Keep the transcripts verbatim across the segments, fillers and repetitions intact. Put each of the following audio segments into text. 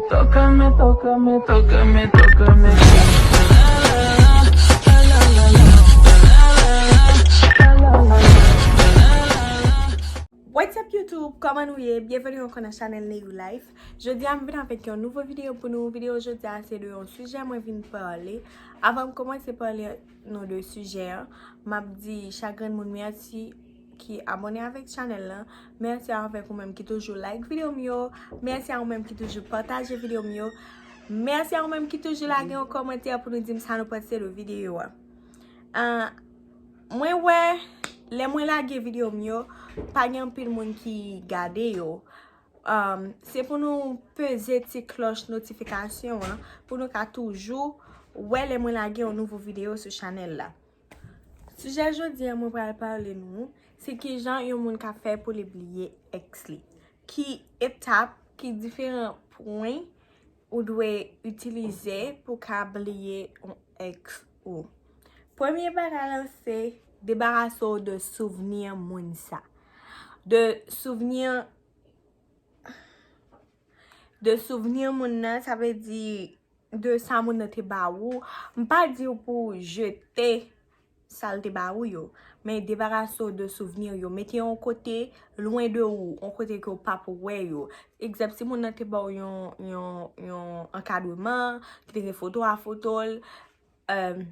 Tócame, tócame, tócame, tócame. What's up YouTube? Kòman nou ye? Byenveni ankò nan chanèl Neyou Life. Jodi a m vin avèk yon nouvo videyo pou nou. Videyo jodi a se de yon sijè mwen vin pale. Avan m kòmanse pale nou de sijè an, m ap di chak grenn moun mèsi ki abòne avèk chanèl lan. Mèsi a avèk ou menm ki toujou like videyo m yo. Mèsi a ou menm ki toujou pataje videyo m yo. Mèsi a ou menm ki toujou lage yon kòmantè pou nou di m sa nou panse de videyo an. Ah, mwen wè, lè mwen lage videyo m yo, pa gen anpil moun ki gade yo. Um, se pou nou peze ti klòch notifikasyon an, pou nou ka toujou wè lè mwen lage yon nouvo videyo sou chanèl la. Sijè jodi a mwen pral pale nou, se kijan yon moun ka fè pou li bliye èks li. Ki etap, ki diferan pwen ou dwe itilize pou ka bliye yon èks ou. Premye bagay la se debarase w de souvni moun sa. De souvni, de souvni moun nan, sa vle di de sa moun nan te ba ou. M pa di w pou w jete sa l te ba ou yo. Men debarase w de souvni yo. Mete yo yon kote lwen de ou, yon kote ke w p ap wè yo. Egzanp, si moun nan te ba w yon, yon, yon ankadreman, ki te gen foto a foto l, um,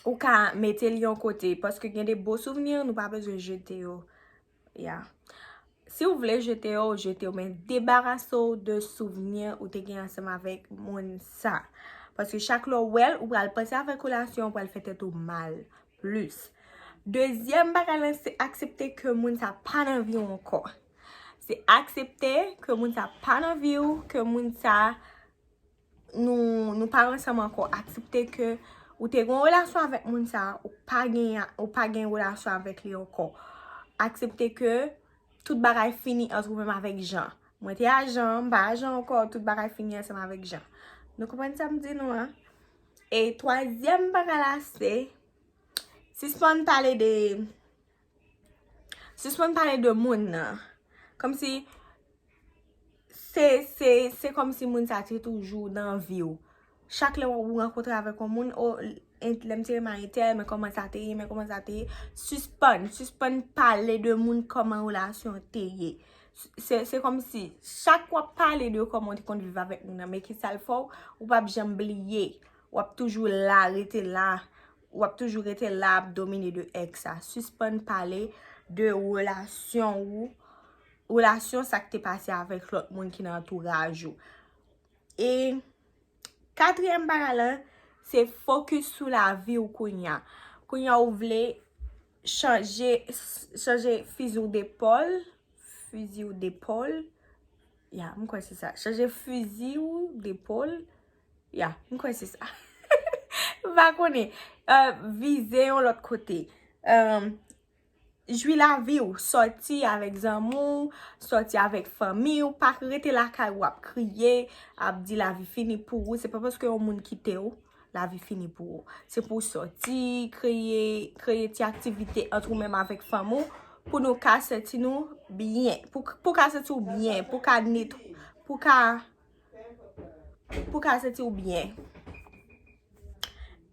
ou ka mete l yon kote. Paske gen de bon souvni, nou pa bezwen jete yo. Ya. Si w vle jete yo, jete yo, men debarase w de souvni ou te gen ansanm avèk moun sa. Paske chak lè w wè l, ou pral panse avèk relasyon, ou pral fè tèt ou mal plis. Dezyèm bagay la, se aksepte ke moun sa pa nan vi w ankò. Se aksepte ke moun sa pa nan vi w, ke moun sa nou, nou pa ansanm ankò. Aksepte ke ou te gen yon relasyon avèk moun sa, ou pa gen, ou pa gen relasyon avèk li ankò. Aksepte ke tout bagay fini ant ou menm avèk Jan. Mwen te a Jan, m pa a Jan ankò, tout bagay fini ansanm avèk Jan. Nou konprann sa m di nou an? E twazyèm bagay la se, sispann pale de, sispann pale de moun nan. Kòmsi, se, se, se kòmsi moun sa te toujou nan vi w. Chak lè w rankontre avèk yon moun, o, lè m te renmen entèl, men kòman sa te ye, men kòman sa te ye. Sispann, sispann pale de moun kòman relasyon te ye. Se, se kòmsi, chak w ap pale de kòman w te konn viv avèk moun nan, men ki sa l fè w, ou p ap janm bliye. W ap toujou la, rete la. W ap toujou rete la ap domine de èks sa. Sispann pale de relasyon ou, relasyon sa k te pase avèk lòt moun ki nan antouraj ou. E katriyèm bagay la, se fokis sou lavi w kounye a. Kounye a ou vle chanje, chanje fizi w depòl, fizi w depòl. Ya, m kwè se sa. Chanje fizi w depòl. Ya, m kwè se sa. M pa konnen. Euh, vize yon lòt kote. Euh, jwi lavi w. Sòti avèk zanmi w, sòti avèk fanmi w. Pa rete lakay ou ap kriye, ap di lavi fini pou ou. Se pa paske yon moun kite w, lavi fini pou ou. Se pou w sòti, kreye, kreye ti aktivite ant ou menm avèk fanmi w, pou nou ka santi nou byen. Pou, pou ka santi w byen, pou ka net, pou ka, pou ka santi w byen.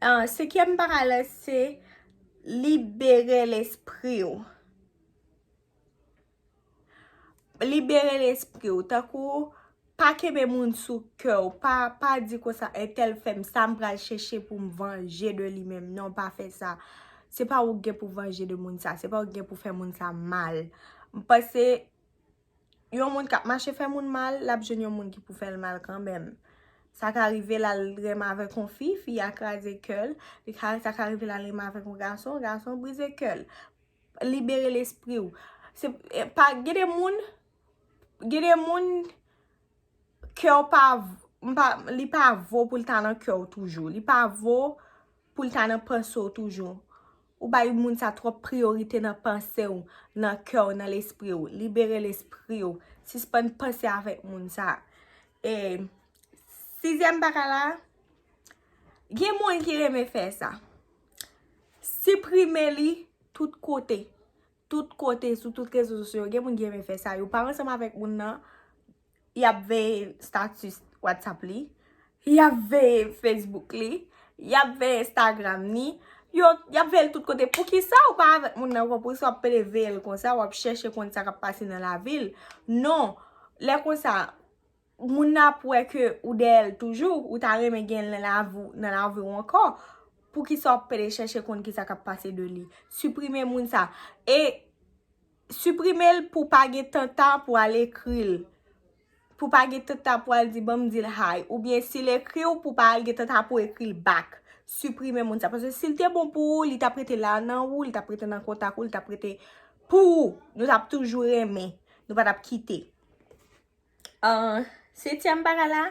Ah, senkyèm bagay la, se libere lespri w. Libere lespri w. Tankou, pa kenbe moun sou kè w. Pa, pa di konsa, entèl fè m sa, m pral chèche pou m vanje de li menm. Non, pa fè sa. Se pa ou k gen pou vanje de moun sa. Se pa ou k gen pou fè moun sa mal. M panse, yon moun k ap mache fè moun mal, l ap jwenn yon moun ki pou fè l mal kanmenm. Sa ka rive l al renmen avèk yon fi, fi a kraze kè l. Li ka, sa ka rive l al renmen avèk yon gason, gason brize kè l. Libere lespri w. Se, eh, pa, gen de moun, gen de moun, kè w pa, m pa, li pa vo pou l ta nan kè w toujou. Li pa vo pou l ta nan panse w toujou. Ou bay moun sa twòp priyorite nan panse w, nan kè w, nan lespri w. Libere lespri w. Sispann panse avèk moun sa. E sizyèm bagay la, gen moun ki renmen fè sa. Siprime li tout kote. Tout kote, sou tout rezo sosyo yo, gen moun ki renmen fè sa. Yo pa ansanm avèk moun nan, y ap veye status. WhatsApp li, y ap veye Facebook li, y ap veye Instagram li, yo, y ap veye l tout kote. Poukisa ou pa avèk moun nan ankò? Poukisa w ap pede veye l konsa, w ap chèche konn sa k ap pase nan lavi l? Non, lè konsa, moun nan ap wè ke ou dèyè l toujou, ou ta renmen gen l nan lavi w, nan lavi w ankò. Poukisa w ap pede chèche konn kisa k ap pase de li? Siprime moun sa. E siprime l pou pa gen tanta pou al ekri l. Pou pa gen tanta pou al di, "Ban m di l hi." Oubyen si l ekri w, pou pa al gen tanta pou ekri l back. Siprime moun sa. Paske si l te bon pou ou, li t ap rete la nan ou, li t ap rete nan kontak ou, li t ap rete pou ou. Nou t ap toujou renmen. Nou pa t ap kite. Ah, setyèm bagay la,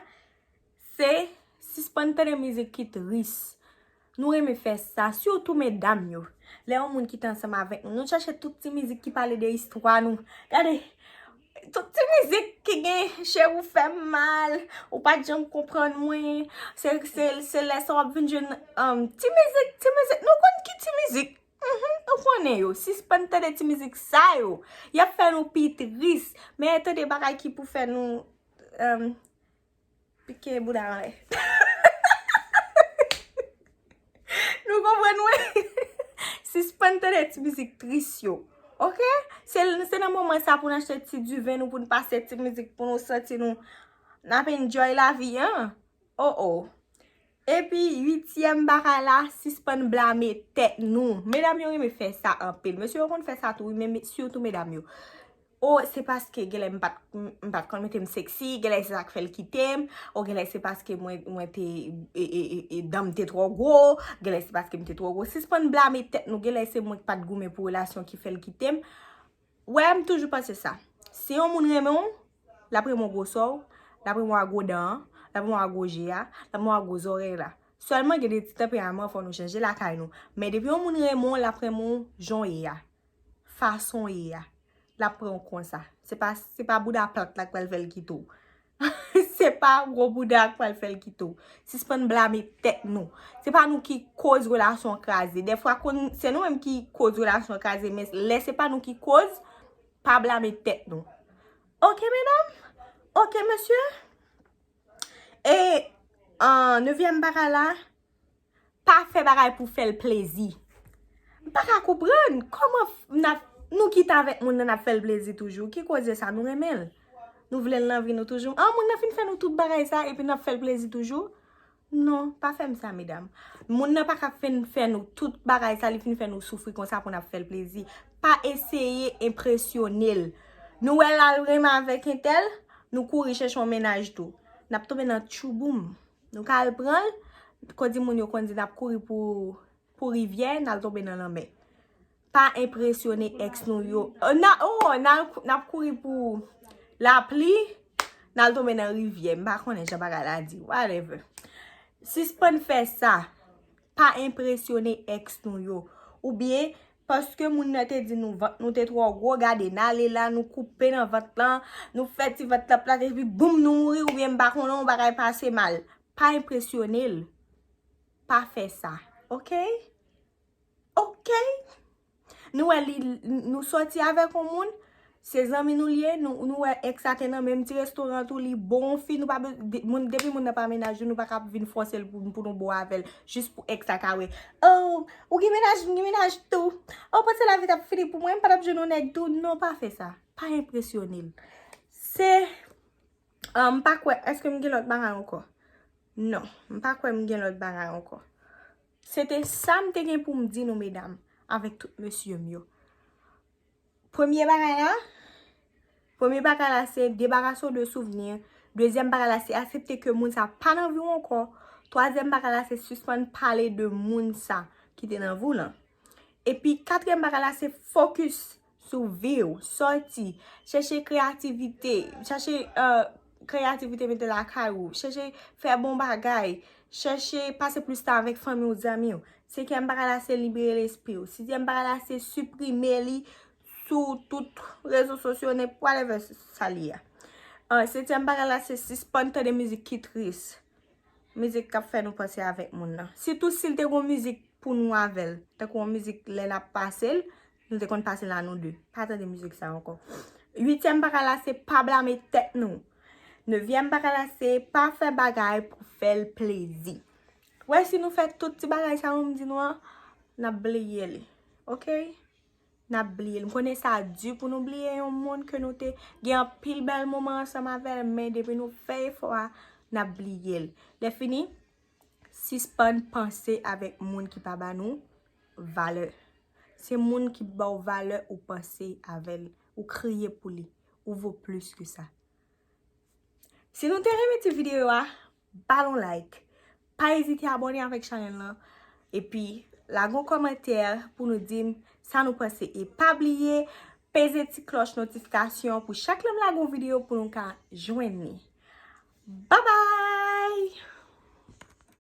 se sispann tande mizik ki tris. Nou renmen fè sa, sitou medam yo. Lè yon moun kite ansanm avèk nou, nou chèche tout ti mizik ki pale de istwa nou. Gade, tout ti mizik ki gen cheri w fè m mal, ou pa t janm konprann mwen. Se, se, se lè sa w ap vin jwenn, um, ti mizik, ti mizik. Nou konn ki ti mizik? Mhm, nou konnen yo. Sispann tande ti mizik sa yo. Y ap fè nou pi tris. Men tande bagay ki pou fè nou, um, pike bouda anlè. Nou konprann mwen? Sispann tande ti mizik tris yo. Oke? Se, se nan moman sa pou n achte ti diven nou, pou n pase ti mizik pou nou santi nou, n ap enjoy lavi an. Oh, oh. Epi, uityèm bagay la, sispann blame tèt nou. Medam yo renmen fè sa anpil. Mesye yo konn fè sa tou, wi, men me- sitou medam yo. O, se paske genlè m pa t, m, m pa t konn mete m seksi, genlè se sa k fè l kite m, o genlè se paske mwen, mwen te, e, e, e, e, dan m te twò gwo, genlè se paske m te twò gwo. Sispann blame tèt nou, genlè se mwen k pa t goumen pou relasyon ki fè l kite m. Wè, m toujou panse sa. Si yon moun renmen w, l ap renmen w gwo sò w, l ap renmen w a gwo dan an, l ap renmen w a gwo je a, l ap renmen w a gwo zòrèy la. Sèlman gen de ti tanperaman fò nou chanje lakay nou. Men depi yon moun renmen w, l ap renmen w jan w ye a. Fason w ye a. L ap pran w konsa. Se pa, se pa bouda plat la k pral fè l kite w. Se pa gwo bouda k pral fè l kite w. Sispann blame tèt nou. Se pa nou ki koz relasyon an kraze. Dèfwa konn se nou menm ki koz relasyon an kraze, men lè se pa nou ki koz, pa blame tèt nou. Oke, medam? Oke, mesye? E, an, nevyèm bagay la, pa fè bagay pou fè l plezi. M pa ka konprann kòman f- n ap, nou kite avèk moun nan, n ap fè l plezi toujou. Ki koze sa? Nou renmen l. Nou vle l nan vi nou toujou. An, moun nan fin fè nou tout bagay sa, epi n ap fè l plezi toujou? Non, pa fè m sa, medam. Moun nan pa ka fin fè nou tout bagay sa, li fin fè nou soufri konsa pou n ap fè l plezi. Pa eseye enpresyone l. Nou wè l al renmen avèk entèl, nou kouri chèche yon mennaj tou. N ap tonbe nan tchouboum. Nou ka al pran l, kòm di moun yo konn di, n ap kouri pou, pou rivyè, n al tonbe nan lanmè. Pa enpresyone èks nou yo. N a, oh, n a, n ap kouri pou lapli, n al tonbe nan rivyè. M pa konnen jan bagay la di. Whatever. Sispann fè sa. Pa enpresyone èks nou yo. Oubyen, paske moun nan te di nou vant nou te twò gwo, gade, n ale la, nou koupe nan vant lan, nou fè ti vant lan plat, epi boum, nou mouri, oubyen m pa konnen, yon bagay pase mal. Pa enpresyone l. Pa fè sa. Oke? Oke? Nou wè li, nou sòti avèk yon moun, se zanmi nou li ye, nou, nou wè èks la te nan menm ti restoran tou, li bon fi, nou pa be- de- moun, depi moun nan pa mennaj ou, nou pa ka vin fòse l pou, pou nou bon avè l, jis pou èks la ka wè. Oh, ou gen mennaj, m gen mennaj tou. Oh, panse lavi t ap fini pou mwen, m pa t ap jwenn yon nèg tou. Non, pa fè sa. Pa enpresyone l. Se, ah, m pa kwè, èske m gen lòt bagay ankò? Non, m pa kwè m gen lòt bagay ankò. Se te sa m te gen pou m di nou, medam, avèk tout mesye m yo. Premye bagay la, premye bagay la se debarase w de souvni. Dezyèm bagay la se aksepte ke moun sa pa nan vi w ankò. Twazyèm bagay la se sispann pale de moun sa ki te nan vi w lan. Epi katriyèm bagay la se fokis sou vi w, sòti, chèche kreyativite, chèche, euh, kreyativite mete lakay ou, chèche fè bon bagay, chèche pase plis tan avèk fanmi w, zanmi w. Senkyèm bagay la se libere lespri w. Sizyèm bagay la se siprime li sou tout rezo sosyo, nenpòt whatever sa li ye a. Ah, setyèm bagay la se sispann tande mizik ki tris. Mizik k ap fè nou panse avèk moun nan. Sitou si l te gon mizik pou nou avè l. Tankou yon mizik lè n ap pase l, nou te konn pase l a nou de. Pa tande mizik sa ankò. Uityèm bagay la se pa blame tèt nou. Nevyèm bagay la se pa fè bagay pou fè l plezi. Wè, si nou fè tout ti bagay sa yo m di nou an, n ap bliye li. Oke? N ap bliye l. M konnen sa di pou nou bliye yon moun ke nou te gen anpil bèl moman ansanm avè l, men depi nou fè efò a, n ap bliye l. Lè fini, sispann panse avèk moun ki pa ba nou valè. Se moun ki ba w valè ou panse avè l, ou kriye pou li, ou vo plis ke sa. Si nou te renmen ti videyo a, ba l yon like. Pa ezite abòne avèk chanèl lan. Epi, lage yon kòmantè pou nou di m sa nou panse. E pa bliye, peze ti klòch notifikasyon pou chak lè m lage yon videyo pou nou ka jwenn li. Babay!